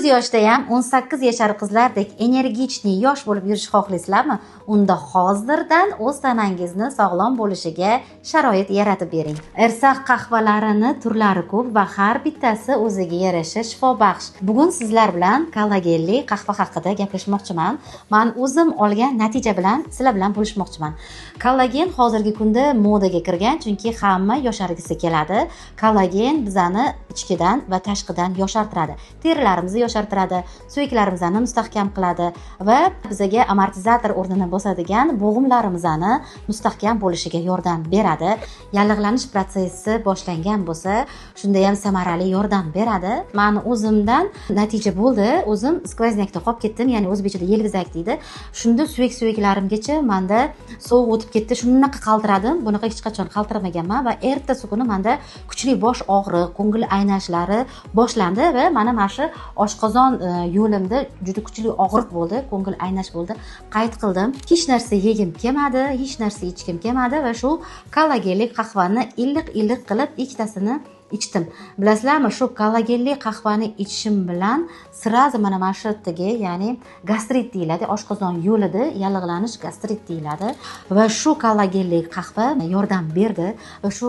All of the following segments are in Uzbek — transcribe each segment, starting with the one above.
30 yoshda ham 18 yashar qizlardek энергичный, yosh bo'lib yurishni xohlaysizlarmi? Unda hozirdan o'z tanangizni sog'lom bo'lishiga sharoit yaratib bering. Ersak qahvalarini turlari ko'p va har bittasi o'ziga yarasha shifobaxsh. Bugun sizlar bilan kollagenli qahva haqida gaplashmoqchiman. Man o'zim olgan natija bilan sizlar bilan bo'lishmoqchiman. Kollagen hozirgi kunda modaga kirgan, chunki hamma yoshargisi keladi. Kollagen bizani ichkidan va tashqidan yoshartiradi. Terilarimizni yoshartiradi, suyaklarimizni mustahkam qiladi va bizaga amortizator o'rnini bosadigan bo'g'imlarimizni mustahkam bo'lishiga yordam beradi. Yallig'lanish protsessi boshlangan bo'lsa, shunda ham samarali yordam beradi. Men o'zimdan natija bo'ldi. O'zim сквозняк da qolib ketdim, ya'ni o'zbekchada yelvizak deydi. Shunda suyak-suyaklarimgacha menda sovuq o'tib ketdi. Shunaqa qaltiradim. Bunaqa hech qachon qaltiramaganman va ertasi kuni menda kuchli bosh og'riq, ko'ngil aynashlari boshlandi va mana shu oshqozon yo'limda juda kuchli og'riq bo'ldi, ko'ngil aynash bo'ldi. Qayt qildim. Hech narsa yegim kelmadi, hech narsa ichgim kelmadi va shu kollagenli qahvani iliq-iliq qilib ikkitasini ichdim. Bilasizlarmi, shu kollagenli qahvani ichishim bilan сразу mana shu yerdagi, ya'ni gastrit deyiladi, oshqozon yo'lida yallig'lanish gastrit deyiladi va shu kollagenli qahva yordam berdi va shu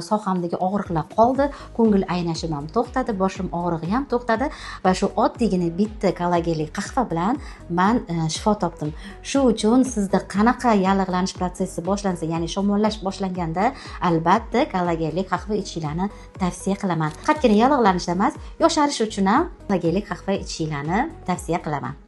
sohamdagi og'riqlar qoldi, ko'ngil aynashim ham to'xtadi, boshim og'rig'i ham to'xtadi va shu oddiygina bitta kollagenli qahva bilan man shifo topdim. Shu uchun sizda qanaqa yallig'lanish protsessi boshlansa, ya'ni shamollash boshlanganda albatta kollagenli qahva ichishinglarni tavsiya qilaman. Faqatgina yallig'lanishda emas, yosharish uchun ham kollagenli qahva ichishinglarni tavsiya qilaman.